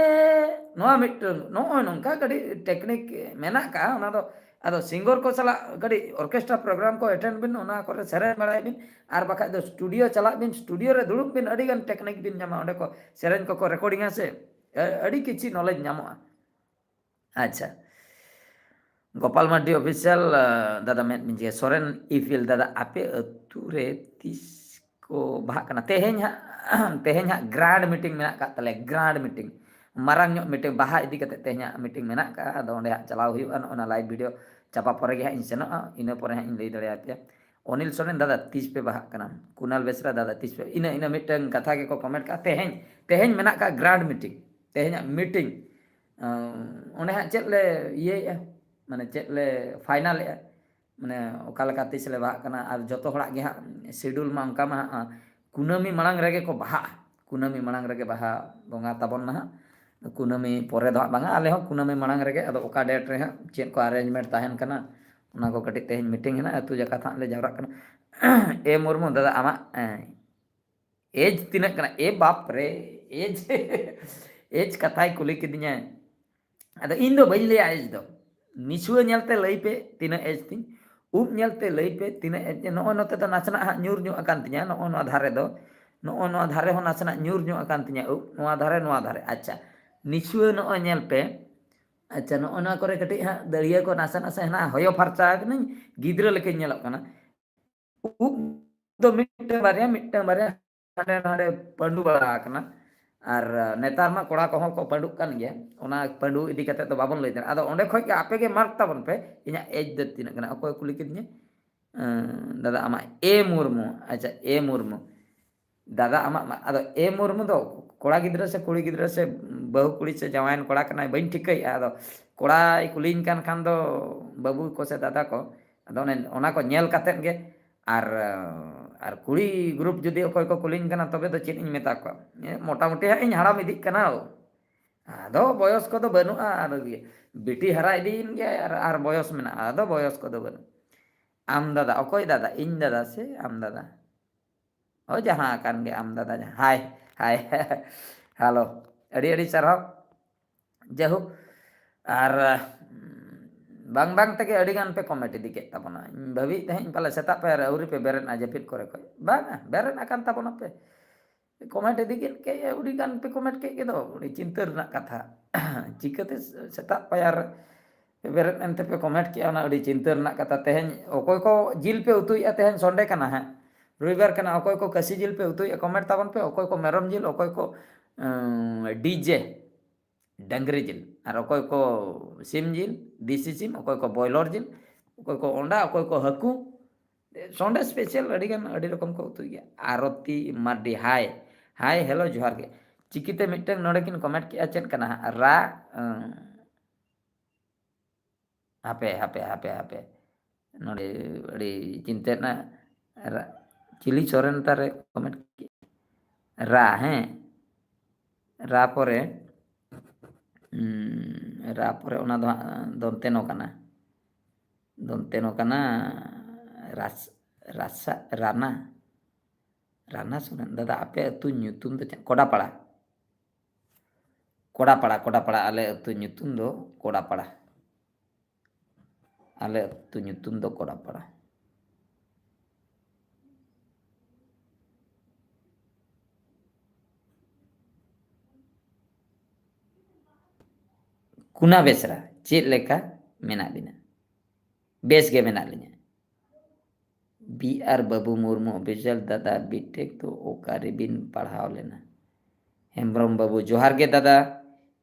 ᱱᱚᱣᱟ ᱢᱤᱫᱴᱟᱝ ᱱᱚᱜᱼᱚᱭ ᱱᱚᱝᱠᱟ ᱠᱟᱹᱴᱤᱡ ᱴᱮᱠᱱᱤᱠ ᱢᱮᱱᱟᱜ ᱠᱟᱜᱼᱟ᱾ ᱚᱱᱟ ᱫᱚ ᱟᱫᱚ ᱥᱤᱝᱜᱚᱨ ᱠᱚ ᱥᱟᱞᱟᱜ ᱠᱟᱹᱴᱤᱡ ᱚᱨᱠᱮᱥᱴᱨᱟ ᱯᱨᱳᱜᱨᱟᱢ ᱠᱚ ᱮᱴᱮᱱᱰ ᱵᱤᱱ, ᱚᱱᱟ ᱠᱚᱨᱮ ᱥᱮᱨᱮᱧ ᱵᱟᱲᱟᱭ ᱵᱤᱱ, ᱟᱨ ᱵᱟᱠᱷᱟᱡ ᱫᱚ ᱥᱴᱩᱰᱤᱭᱳ ᱪᱟᱞᱟᱜ ᱵᱤᱱ, ᱥᱴᱩᱰᱤᱭᱳ ᱨᱮ ᱫᱩᱲᱩᱵ ᱵᱤᱱ, ᱟᱹᱰᱤᱜᱟᱱ ᱴᱮᱠᱱᱤᱠ ᱵᱤᱱ ᱧᱟᱢᱟ᱾ ᱚᱸᱰᱮ ᱠᱚ ᱥᱮᱨᱮᱧ ᱠᱚᱠᱚ ᱨᱮᱠᱚᱨᱰᱤᱝᱟ ᱥᱮ, ᱟᱹᱰᱤ ᱠᱤᱪᱷᱩ ᱱᱚᱞᱮᱡᱽ ᱧᱟᱢᱚᱜᱼᱟ᱾ ᱟᱪᱪᱷᱟ, ᱜᱳᱯᱟᱞ ᱢᱟᱨᱰᱤ ᱚᱯᱷᱤᱥᱤᱭᱟᱞ, ᱫᱟᱫᱟ ᱢᱮᱫ ᱢᱤᱡᱮ ᱥᱚᱨᱮᱱ ᱤᱯᱤᱞ, ᱫᱟᱫᱟ ᱟᱯᱮ ᱟᱹᱛᱩ ᱨᱮ ᱛᱤᱥ ᱠᱚ ᱵᱟᱦᱟᱜ ᱠᱟᱱᱟ? ᱛᱮᱦᱮᱧ ᱦᱟᱸᱜ ᱛᱮᱦᱮᱧ ᱦᱟᱸᱜ ᱜᱨᱟᱱᱰ ᱢᱤᱴᱤᱝ ᱢᱮᱱᱟᱜ ᱟᱠᱟᱫ ᱛᱟᱞᱮᱭᱟ, ᱜᱨᱟᱱᱰ ᱢᱤᱴᱤᱝ, ᱢᱟᱨᱟᱝ ᱧᱚᱜ ᱢᱤᱴᱤᱝ, ᱵᱟᱦᱟ ᱤᱫᱤ ᱠᱟᱛᱮ ᱛᱮᱦᱮᱧ ᱦᱟᱸᱜ ᱢᱤᱴᱤᱝ ᱢᱮᱱᱟᱜ ᱟᱠᱟᱫᱼᱟ᱾ ᱟᱫᱚ ᱚᱸᱰᱮ ᱦᱟᱸᱜ ᱪᱟᱞᱟᱣ ᱦᱩᱭᱩᱜᱼᱟ᱾ ᱱᱚᱜᱼᱚ ᱱᱟ ᱞᱟᱭᱤᱵᱷ ᱵᱷᱤᱰᱤᱭᱳ ᱪᱟᱯᱟ ᱯᱚᱨᱮ ᱜᱮ ᱦᱟᱸᱜ ᱤᱧ ᱥᱮᱱᱚᱜᱼᱟ, ᱤᱱᱟᱹ ᱯᱚᱨᱮ ᱦᱟᱸᱜ ᱤᱧ ᱞᱟᱹᱭ ᱫᱟᱲᱮᱭᱟᱯᱮᱭᱟ᱾ ᱚᱱᱤᱞ ᱥᱚᱨᱮᱱ, ᱫᱟᱫᱟ ᱛᱤᱥ ᱯᱮ ᱵᱟᱦᱟᱜ ᱠᱟᱱᱟ? ᱠᱩᱱᱟᱞ ᱵᱮᱥᱨᱟ, ᱫᱟᱫᱟ ᱛᱤᱥ ᱯᱮ, ᱤᱱᱟᱹ ᱤᱱᱟᱹ ᱢᱤᱫᱴᱟᱝ ᱠᱟᱛᱷᱟ ᱜᱮᱠᱚ ᱠᱚᱢᱮᱱᱴ ᱠᱟᱜᱼᱟ᱾ ᱛᱮᱦᱮᱧ ᱛᱮᱦᱮᱧ ᱢᱮᱱᱟᱜ ᱠᱟᱜᱼᱟ ᱜᱨᱟᱱᱰ ᱢᱤᱴᱤᱝ, ᱛᱮᱦᱮᱧᱟᱜ ᱢᱤᱴᱤᱝ᱾ ᱚᱸᱰᱮ ᱦᱟᱸᱜ ᱪᱮᱫ ᱞᱮ ᱤᱭᱟᱹᱭᱮᱫᱼᱟ, ᱢᱟᱱᱮ ᱪᱮᱫ ᱞᱮ ᱯᱷᱟᱭᱱᱟᱞᱮᱫᱼᱟ, ᱢᱟᱱᱮ ᱚᱠᱟ ᱞᱮᱠᱟ ᱛᱤᱥ ᱞᱮ ᱵᱟᱦᱟᱜ ᱠᱟᱱᱟ᱾ ᱟᱨ ᱡᱚᱛᱚ ᱦᱚᱲᱟᱜ ᱜᱮ ᱦᱟᱸᱜ ᱥᱤᱰᱩᱞ ᱢᱟ ᱚᱱᱠᱟ ᱢᱟ ᱦᱟᱸᱜ ᱠᱩᱱᱟᱹᱢᱤ ᱢᱟᱲᱟᱝ ᱨᱮᱜᱮ ᱠᱚ ᱵᱟᱦᱟᱜᱼᱟ, ᱠᱩᱱᱟᱹᱢᱤ ᱢᱟᱲᱟᱝ ᱨᱮᱜᱮ ᱵᱟᱦᱟ ᱵᱚᱸᱜᱟ ᱛᱟᱵᱚᱱ ᱢᱟ ᱦᱟᱸᱜ᱾ ᱠᱩᱱᱟᱹᱢᱤ ᱯᱚᱨᱮ ᱫᱚ ᱦᱟᱸᱜ ᱵᱟᱝᱟ, ᱟᱞᱮ ᱦᱚᱸ ᱠᱩᱱᱟᱹᱢᱤ ᱢᱟᱲᱟᱝ ᱨᱮᱜᱮ᱾ ᱟᱫᱚ ᱚᱠᱟ ᱰᱮᱴ ᱨᱮ ᱦᱟᱸᱜ ᱪᱮᱫ ᱠᱚ ᱟᱨᱮᱧᱡᱽᱢᱮᱱᱴ ᱛᱟᱦᱮᱱ ᱠᱟᱱᱟ, ᱚᱱᱟ ᱠᱚ ᱠᱟᱹᱴᱤᱡ ᱛᱮᱦᱮᱧ ᱢᱤᱴᱤᱝ ᱦᱮᱱᱟᱜᱼᱟ, ᱟᱹᱛᱩ ᱡᱟᱠᱟᱛ ᱦᱟᱸᱜ ᱞᱮ ᱡᱟᱣᱨᱟᱜ ᱠᱟᱱᱟ᱾ ᱮ ᱢᱩᱨᱢᱩ, ᱫᱟᱫᱟ ᱟᱢᱟᱜ ᱮᱡᱽ ᱛᱤᱱᱟᱹᱜ ᱠᱟᱱᱟ? ᱮ ᱵᱟᱯ ᱨᱮ, ᱮᱡᱽ ᱮᱡᱽ ᱠᱟᱛᱷᱟᱭ ᱠᱩᱞᱤ ᱠᱤᱫᱤᱧᱟ᱾ ᱟᱫᱚ ᱤᱧ ᱫᱚ ᱵᱟᱹᱧ ᱞᱟᱹᱭᱟ ᱮᱡᱽ ᱫᱚ᱾ ᱱᱤᱪᱷᱩᱣᱟᱹ ᱧᱮᱞᱛᱮ ᱞᱟᱹᱭ ᱯᱮ ᱛᱤᱱᱟᱹᱜ ᱮᱡᱽ ᱛᱤᱧ, ᱩᱵ ᱧᱮᱞᱛᱮ ᱞᱟᱹᱭ ᱯᱮ ᱛᱤᱱᱟᱹᱜ ᱮᱡᱽ᱾ ᱱᱚᱜᱼᱚᱭ ᱱᱚᱛᱮ ᱫᱚ ᱱᱟᱥᱮᱱᱟᱜ ᱦᱟᱸᱜ ᱧᱩᱨ ᱧᱚᱜ ᱟᱠᱟᱱ ᱛᱤᱧᱟ, ᱱᱚᱜᱼᱚ ᱱᱚᱣᱟ ᱫᱷᱟᱨᱮ ᱫᱚ᱾ ᱱᱚᱜᱼᱚ ᱱᱚᱣᱟ ᱫᱷᱟᱨᱮ ᱦᱚᱸ ᱱᱟᱥᱮᱱᱟᱜ ᱧᱩᱨ ᱧᱚᱜ ᱟᱠᱟᱱ ᱛᱤᱧᱟᱹ ᱩᱵ, ᱱᱚᱣᱟ ᱫᱷᱟᱨᱮ, ᱱᱚᱣᱟ ᱫᱷᱟᱨᱮ᱾ ᱟᱪᱪᱷᱟ, ᱱᱤᱪᱷᱩᱣᱟᱹ ᱱᱚᱜᱼᱚᱭ ᱧᱮᱞ ᱯᱮ᱾ ᱟᱪᱪᱷᱟ, ᱱᱚᱜᱼᱚ ᱱᱚᱣᱟ ᱠᱚᱨᱮ ᱠᱟᱹᱴᱤᱡ ᱦᱟᱸᱜ ᱫᱟᱹᱲᱤᱭᱟᱹ ᱠᱚ ᱱᱟᱥᱮ ᱱᱟᱥᱮ ᱦᱮᱱᱟᱜᱼᱟ, ᱦᱚᱭᱚ ᱯᱷᱟᱨᱪᱟ ᱟᱠᱟᱱᱟᱹᱧ, ᱜᱤᱫᱽᱨᱟᱹ ᱞᱮᱠᱟᱧ ᱧᱮᱞᱚᱜ ᱠᱟᱱᱟ᱾ ᱩᱵ ᱫᱚ ᱢᱤᱫᱴᱟᱝ ᱵᱟᱨᱭᱟ, ᱢᱤᱫᱴᱟᱝ ᱵᱟᱨᱭᱟ ᱦᱟᱸᱰᱮ ᱱᱟᱰᱮ ᱯᱟᱹᱰᱩ ᱵᱟᱲᱟ ᱟᱠᱟᱱᱟ᱾ ᱟᱨ ᱱᱮᱛᱟᱨ ᱢᱟ ᱠᱚᱲᱟ ᱠᱚᱦᱚᱸ ᱠᱚ ᱯᱟᱹᱰᱩᱜ ᱠᱟᱱ ᱜᱮᱭᱟ, ᱚᱱᱟ ᱯᱟᱹᱰᱩ ᱤᱫᱤ ᱠᱟᱛᱮ ᱫᱚ ᱵᱟᱵᱚᱱ ᱞᱟᱹᱭ ᱫᱟᱲᱮᱭᱟᱜᱼᱟ᱾ ᱟᱫᱚ ᱚᱸᱰᱮ ᱠᱷᱚᱡ ᱜᱮ ᱟᱯᱮ ᱜᱮ ᱢᱟᱨᱠ ᱛᱟᱵᱚᱱ ᱯᱮ, ᱤᱧᱟᱹᱜ ᱮᱡᱽ ᱫᱚ ᱛᱤᱱᱟᱹᱜ ᱠᱟᱱᱟ? ᱚᱠᱚᱭ ᱠᱩᱞᱤ ᱠᱤᱫᱤᱧᱟ? ᱮᱸ, ᱫᱟᱫᱟ ᱟᱢᱟᱜ ᱮ ᱢᱩᱨᱢᱩ᱾ ᱟᱪᱪᱷᱟ, ᱮ ᱢᱩᱨᱢᱩ᱾ ᱫᱟᱫᱟ ᱟᱢᱟᱜ ᱢᱟ-, ᱟᱫᱚ ᱮ ᱢᱩᱨᱢᱩ ᱫᱚ ᱠᱚᱲᱟ ᱜᱤᱫᱽᱨᱟᱹ ᱥᱮ ᱠᱩᱲᱤ ᱜᱤᱫᱽᱨᱟᱹ ᱥᱮ ᱵᱟᱹᱦᱩ ᱠᱩᱲᱤ ᱥᱮ ᱡᱟᱶᱟᱭᱟᱱ ᱠᱚᱲᱟ ᱠᱟᱱᱟᱭ, ᱵᱟᱹᱧ ᱴᱷᱤᱠᱟᱹᱭᱮᱫᱼᱟ᱾ ᱟᱫᱚ ᱠᱚᱲᱟᱭ ᱠᱩᱞᱤᱧ ᱠᱟᱱ ᱠᱷᱟᱱ ᱫᱚ ᱵᱟᱹᱵᱩ ᱠᱚ ᱥᱮ ᱫᱟᱫᱟ ᱠᱚ, ᱟᱫᱚ ᱚᱱᱮ ᱚᱱᱟ ᱠᱚ ᱧᱮᱞ ᱠᱟᱛᱮᱫ ᱜᱮ᱾ ᱟᱨ, ᱟᱨ ᱠᱩᱲᱤ ᱜᱨᱩᱯ ᱡᱩᱫᱤ ᱚᱠᱚᱭ ᱠᱚ ᱠᱩᱞᱤᱧ ᱠᱟᱱᱟ, ᱛᱚᱵᱮ ᱫᱚ ᱪᱮᱫ ᱤᱧ ᱢᱮᱛᱟ ᱠᱚᱣᱟ? ᱮ, ᱢᱚᱴᱟᱢᱩᱴᱤ ᱦᱟᱸᱜ ᱤᱧ ᱦᱟᱲᱟᱢ ᱤᱫᱤᱜ ᱠᱟᱱᱟ᱾ ᱟᱫᱚ ᱵᱚᱭᱚᱥ ᱠᱚᱫᱚ ᱵᱟᱹᱱᱩᱜᱼᱟ, ᱟᱨ ᱵᱤᱴᱤ ᱦᱟᱨᱟ ᱤᱫᱤᱭᱮᱱ ᱜᱮᱭᱟᱭ, ᱟᱨ, ᱟᱨ ᱵᱚᱭᱚᱥ ᱢᱮᱱᱟᱜᱼᱟ, ᱟᱫᱚ ᱵᱚᱭᱚᱥ ᱠᱚᱫᱚ ᱵᱟᱹᱱᱩᱜᱼᱟ᱾ ᱟᱢ ᱫᱟᱫᱟ, ᱚᱠᱚᱭ ᱫᱟᱫᱟ? ᱤᱧ ᱫᱟᱫᱟ ᱥᱮ ᱟᱢ ᱫᱟᱫᱟ? ᱦᱳᱭ, ᱡᱟᱦᱟᱸ ᱟᱠᱟᱱ ᱜᱮ ᱟᱢ ᱫᱟᱫᱟ, ᱡᱟᱦᱟᱸ, ᱦᱟᱭ, ᱦᱟᱭ, ᱦᱮᱞᱳ, ᱟᱹᱰᱤ ᱟᱹᱰᱤ ᱥᱟᱨᱦᱟᱣ᱾ ᱡᱟᱭᱦᱳᱠ, ᱟᱨ, ᱩᱢ, ᱵᱟᱝ ᱵᱟᱝ ᱛᱮᱜᱮ ᱟᱹᱰᱤ ᱜᱟᱱ ᱯᱮ ᱠᱚᱢᱮᱱᱴ ᱤᱫᱤ ᱠᱮᱫ ᱛᱟᱵᱚᱱᱟ᱾ ᱤᱧ ᱵᱷᱟᱹᱵᱤᱭᱮᱫ ᱛᱟᱦᱮᱸᱫ ᱯᱟᱞᱮ ᱥᱮᱛᱟᱜ ᱯᱟᱭᱟᱨ ᱨᱮ ᱟᱹᱣᱨᱤ ᱯᱮ ᱵᱮᱨᱮᱫᱼᱟ ᱡᱟᱹᱯᱤᱫ ᱠᱚᱨᱮ ᱠᱷᱚᱡ᱾ ᱵᱟᱝᱟ, ᱵᱮᱨᱮᱫ ᱟᱠᱟᱱ ᱛᱟᱵᱚᱱᱟᱯᱮ᱾ ᱠᱚᱢᱮᱱᱴ ᱤᱫᱤ ᱠᱮᱫ ᱠᱮ, ᱟᱹᱰᱤ ᱜᱟᱱ ᱯᱮ ᱠᱚᱢᱮᱱᱴ ᱠᱮᱫ ᱜᱮᱫᱚ, ᱟᱹᱰᱤ ᱪᱤᱱᱛᱟᱹ ᱨᱮᱱᱟᱜ ᱠᱟᱛᱷᱟ᱾ ᱪᱤᱠᱟᱹᱛᱮ ᱥᱮᱛᱟᱜ ᱯᱟᱭᱟᱨ ᱨᱮ ᱵᱮᱨᱮᱫ ᱮᱱᱛᱮ ᱯᱮ ᱠᱚᱢᱮᱱᱴ ᱠᱮᱜᱼᱟ, ᱚᱱᱟ ᱟᱹᱰᱤ ᱪᱤᱱᱛᱟᱹ ᱨᱮᱱᱟᱜ ᱠᱟᱛᱷᱟ᱾ ᱛᱮᱦᱮᱧ ᱚᱠᱚᱭ ᱠᱚ ᱡᱤᱞ ᱯᱮ ᱩᱛᱩᱭᱮᱫᱼᱟ? ᱛᱮᱦᱮᱧ ᱥᱚᱱᱰᱮ ᱠᱟᱱᱟ ᱦᱟᱸᱜ, ᱨᱚᱵᱤᱵᱟᱨ ᱠᱟᱱᱟ᱾ ᱚᱠᱚᱭ ᱠᱚ ᱠᱟᱹᱥᱤ ᱡᱤᱞ ᱯᱮ ᱩᱛᱩᱭᱮᱫᱼᱟ, ᱠᱚᱢᱮᱱᱴ ᱛᱟᱵᱚᱱ ᱯᱮ᱾ ᱚᱠᱚᱭ ᱠᱚ ᱢᱮᱨᱚᱢ ᱡᱤᱞ, ᱚᱠᱚᱭ ᱠᱚ, ᱩᱸ, ᱰᱤᱡᱮ ᱰᱟᱹᱝᱨᱤ ᱡᱤᱞ, ᱟᱨ ᱚᱠᱚᱭ ᱠᱚ ᱥᱤᱢ ᱡᱤᱞ, ᱫᱮᱥᱤ ᱥᱤᱢ, ᱚᱠᱚᱭ ᱠᱚ ᱵᱚᱭᱞᱚᱨ ᱡᱤᱞ, ᱚᱠᱚᱭ ᱠᱚ ᱚᱸᱰᱟ, ᱚᱠᱚᱭ ᱠᱚ ᱦᱟᱹᱠᱩ᱾ ᱥᱚᱱᱰᱮ ᱥᱯᱮᱥᱟᱞ ᱟᱹᱰᱤ ᱜᱟᱱ, ᱟᱹᱰᱤ ᱨᱚᱠᱚᱢ ᱠᱚ ᱩᱛᱩᱭ ᱜᱮᱭᱟ᱾ ᱟᱨᱚᱛᱤ ᱢᱟᱨᱰᱤ, ᱦᱟᱭ, ᱦᱟᱭ, ᱦᱮᱞᱳ, ᱡᱚᱦᱟᱨ ᱜᱮ᱾ ᱪᱤᱠᱤᱛᱮ ᱢᱤᱫᱴᱟᱝ ᱱᱚᱰᱮ ᱠᱤᱱ ᱠᱚᱢᱮᱱᱴ ᱠᱮᱜᱼᱟ, ᱪᱮᱫ ᱠᱟᱱᱟ ᱦᱟᱸᱜ? ᱨᱟ, ᱟᱸ, ᱦᱟᱯᱮ, ᱦᱟᱯᱮ, ᱦᱟᱯᱮ, ᱦᱟᱯᱮ᱾ ᱱᱚᱰᱮ ᱟᱹᱰᱤ ᱪᱤᱱᱛᱟᱹ ᱨᱮᱱᱟᱜ ᱨᱟ-, ᱪᱤᱞᱤ ᱥᱚᱨᱮᱱ ᱛᱟᱨᱮ ᱠᱚᱢᱮᱱᱴ ᱠᱮᱫ? ᱨᱟ, ᱦᱮᱸ? ᱨᱟ ᱯᱚᱨᱮ, ᱩᱸ, ᱨᱟ ᱯᱚᱨᱮ ᱚᱱᱟ ᱫᱚ ᱦᱟᱸᱜ ᱫᱚᱱᱛᱮ ᱱᱚ ᱠᱟᱱᱟ᱾ ᱫᱚᱱᱛᱮ ᱱᱚ ᱠᱟᱱᱟ, ᱨᱟᱥ-, ᱨᱟᱥᱟ, ᱨᱟᱱᱟ᱾ ᱨᱟᱱᱟ ᱥᱚᱨᱮᱱ, ᱫᱟᱫᱟ, ᱟᱯᱮ ᱟᱹᱛᱩ ᱧᱩᱛᱩᱢ ᱫᱚ ᱪᱮᱫ? ᱠᱚᱰᱟᱯᱟᱲᱟ᱾ ᱠᱚᱰᱟᱯᱟᱲᱟ, ᱠᱚᱰᱟᱯᱟᱲᱟ, ᱟᱞᱮ ᱟᱹᱛᱩ ᱧᱩᱛᱩᱢ ᱫᱚ ᱠᱚᱰᱟᱯᱟᱲᱟ᱾ ᱟᱞᱮ ᱟᱹᱛᱩ ᱧᱩᱛᱩᱢ ᱫᱚ ᱠᱚᱰᱟᱯᱟᱲᱟ᱾ ᱠᱩᱱᱟ ᱵᱮᱥᱨᱟ, ᱪᱮᱫ ᱞᱮᱠᱟ ᱢᱮᱱᱟᱜ ᱵᱤᱱᱟ? ᱵᱮᱥ ᱜᱮ ᱢᱮᱱᱟᱜ ᱞᱤᱧᱟ᱾ ᱵᱤ ᱟᱨ ᱵᱟᱹᱵᱩ ᱢᱩᱨᱢᱩ ᱚᱯᱷᱤᱥᱤᱭᱟᱞ, ᱫᱟᱫᱟ, ᱵᱤᱴᱮᱠ ᱫᱚ ᱚᱠᱟ ᱨᱮᱵᱤᱱ ᱯᱟᱲᱦᱟᱣ ᱞᱮᱱᱟ? ᱦᱮᱢᱵᱨᱚᱢ ᱵᱟᱹᱵᱩ, ᱡᱚᱦᱟᱨ ᱜᱮ ᱫᱟᱫᱟ᱾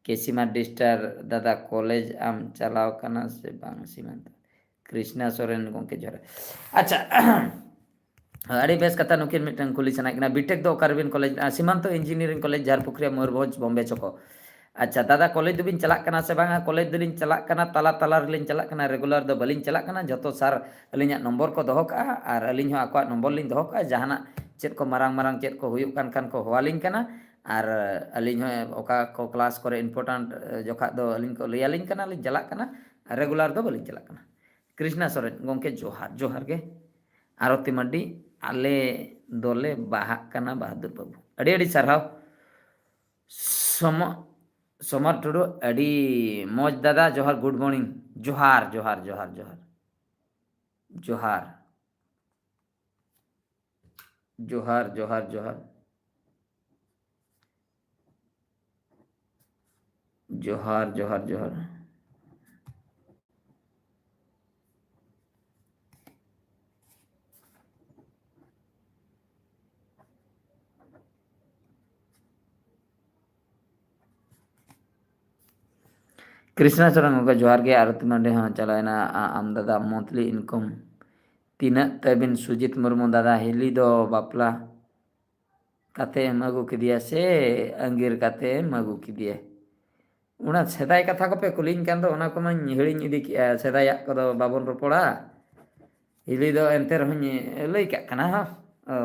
ᱠᱮᱥᱤ ᱢᱟᱨᱰᱤ ᱥᱴᱟᱨ, ᱫᱟᱫᱟ, ᱠᱚᱞᱮᱡᱽ ᱟᱢ ᱪᱟᱞᱟᱣ ᱠᱟᱱᱟ ᱥᱮ ᱵᱟᱝ? ᱥᱤᱢᱟᱱᱛᱚ᱾ ᱠᱨᱤᱥᱱᱟ ᱥᱚᱨᱮᱱ, ᱜᱚᱢᱠᱮ ᱡᱚᱦᱟᱨ᱾ ᱟᱪᱪᱷᱟ, ᱟᱹᱰᱤ ᱵᱮᱥ ᱠᱟᱛᱷᱟ᱾ ᱱᱩᱠᱤᱱ ᱢᱤᱫᱴᱟᱝ ᱠᱩᱞᱤ ᱥᱟᱱᱟᱭᱮᱫ ᱠᱤᱱᱟ, ᱵᱤᱴᱮᱠ ᱫᱚ ᱚᱠᱟ ᱨᱮᱵᱤᱱ college? Simanta engineering college, Jharpokharia, Mayurbhanj, ᱵᱚᱢᱵᱮ ᱪᱷᱚᱠᱚ᱾ ᱟᱪᱪᱷᱟ ᱫᱟᱫᱟ, ᱠᱚᱞᱮᱡᱽ ᱫᱚᱵᱤᱱ ᱪᱟᱞᱟᱜ ᱠᱟᱱᱟ ᱥᱮ ᱵᱟᱝᱟ? ᱠᱚᱞᱮᱡᱽ ᱫᱚᱞᱤᱧ ᱪᱟᱞᱟᱜ ᱠᱟᱱᱟ, ᱛᱟᱞᱟ ᱛᱟᱞᱟ ᱨᱮᱞᱤᱧ ᱪᱟᱞᱟᱜ ᱠᱟᱱᱟ, ᱨᱮᱜᱩᱞᱟᱨ ᱫᱚ ᱵᱟᱹᱞᱤᱧ ᱪᱟᱞᱟᱜ ᱠᱟᱱᱟ᱾ ᱡᱚᱛᱚ ᱥᱟᱨ ᱟᱹᱞᱤᱧᱟᱜ ᱱᱚᱢᱵᱚᱨ ᱠᱚ ᱫᱚᱦᱚ ᱠᱟᱜᱼᱟ ᱟᱨ ᱟᱹᱞᱤᱧ ᱦᱚᱸ ᱟᱠᱚᱣᱟᱜ ᱱᱚᱢᱵᱚᱨ ᱞᱤᱧ ᱫᱚᱦᱚ ᱠᱟᱜᱼᱟ᱾ ᱡᱟᱦᱟᱱᱟᱜ ᱪᱮᱫ ᱠᱚ ᱢᱟᱨᱟᱝ ᱢᱟᱨᱟᱝ ᱪᱮᱫ ᱠᱚ ᱦᱩᱭᱩᱜ ᱠᱟᱱ ᱠᱷᱟᱱ ᱠᱚ ᱦᱚᱦᱚᱣᱟᱞᱤᱧ ᱠᱟᱱᱟ᱾ ᱟᱨ ᱟᱹᱞᱤᱧ ᱦᱚᱸ ᱚᱠᱟ ᱠᱚ ᱠᱞᱟᱥ ᱠᱚᱨᱮ ᱤᱢᱯᱚᱨᱴᱮᱱᱴ ᱡᱚᱠᱷᱟᱜ ᱫᱚ ᱟᱹᱞᱤᱧ ᱠᱚ ᱞᱟᱹᱭᱟᱞᱤᱧ ᱠᱟᱱᱟ, ᱞᱤᱧ ᱪᱟᱞᱟᱜ ᱠᱟᱱᱟ᱾ ᱨᱮᱜᱩᱞᱟᱨ ᱫᱚ ᱵᱟᱹᱞᱤᱧ ᱪᱟᱞᱟᱜ ᱠᱟᱱᱟ᱾ ᱠᱨᱤᱥᱱᱟ ᱥᱚᱨᱮᱱ, ᱜᱚᱢᱠᱮ ᱡᱚᱦᱟᱨ, ᱡᱚᱦᱟᱨ ᱜᱮ᱾ ᱟᱨᱚᱛᱤ ᱢᱟᱨᱰᱤ, ᱟᱞᱮ ᱫᱚᱞᱮ ᱵᱟᱦᱟᱜ ᱠᱟᱱᱟ ᱵᱟᱦᱟᱫᱩᱨ ᱵᱟᱹᱵᱩ᱾ ᱟᱹᱰᱤ ᱟᱹᱰᱤ ᱥᱟᱨᱦᱟᱣ᱾ ᱥᱚᱢᱚ-, ᱥᱚᱢᱟᱨ ᱴᱩᱰᱩ, ᱟᱹᱰᱤ ᱢᱚᱡᱽ ᱫᱟᱫᱟ, ᱡᱚᱦᱟᱨ, ᱜᱩᱰ ᱢᱚᱨᱱᱤᱝ᱾ ᱡᱚᱦᱟᱨ, ᱡᱚᱦᱟᱨ, ᱡᱚᱦᱟᱨ, ᱡᱚᱦᱟᱨ᱾ ᱡᱚᱦᱟᱨ᱾ ᱡᱚᱦᱟᱨ, ᱡᱚᱦᱟᱨ, ᱡᱚᱦᱟᱨ᱾ ᱡᱚᱦᱟᱨ, ᱡᱚᱦᱟᱨ, ᱡᱚᱦᱟᱨ᱾ ᱠᱨᱤᱥᱱᱟ ᱪᱚᱨᱚᱱ ᱜᱚᱢᱠᱮ ᱡᱚᱦᱟᱨ ᱜᱮ, ᱟᱨᱚᱛᱤ ᱢᱟᱨᱰᱤ ᱦᱚᱸ ᱪᱟᱞᱟᱣᱮᱱᱟ᱾ ᱟ-, ᱟᱢ ᱫᱟᱫᱟ monthly income ᱛᱤᱱᱟᱹᱜ ᱛᱟᱵᱤᱱ? ᱥᱩᱡᱤᱛ ᱢᱩᱨᱢᱩ, ᱫᱟᱫᱟ ᱦᱤᱞᱤ ᱫᱚ ᱵᱟᱯᱞᱟ ᱠᱟᱛᱮ ᱮᱢ ᱟᱹᱜᱩ ᱠᱮᱫᱮᱭᱟ ᱥᱮ ᱟᱸᱜᱤᱨ ᱠᱟᱛᱮ ᱮᱢ ᱟᱹᱜᱩ ᱠᱮᱫᱮᱭᱟ? ᱚᱱᱟ ᱥᱮᱫᱟᱭ ᱠᱟᱛᱷᱟ ᱠᱚᱯᱮ ᱠᱩᱞᱤᱧ ᱠᱟᱱ ᱫᱚ, ᱚᱱᱟ ᱠᱚᱢᱟᱧ ᱦᱤᱲᱤᱧ ᱤᱫᱤ ᱠᱮᱜᱼᱟ᱾ ᱥᱮᱫᱟᱭᱟᱜ ᱠᱚᱫᱚ ᱵᱟᱵᱚᱱ ᱨᱚᱯᱚᱲᱟ᱾ ᱦᱤᱞᱤ ᱫᱚ ᱮᱱᱛᱮ ᱨᱮᱦᱚᱸᱧ ᱞᱟᱹᱭ ᱠᱟᱜ ᱠᱟᱱᱟ, ᱦᱚᱸ᱾ ᱚ,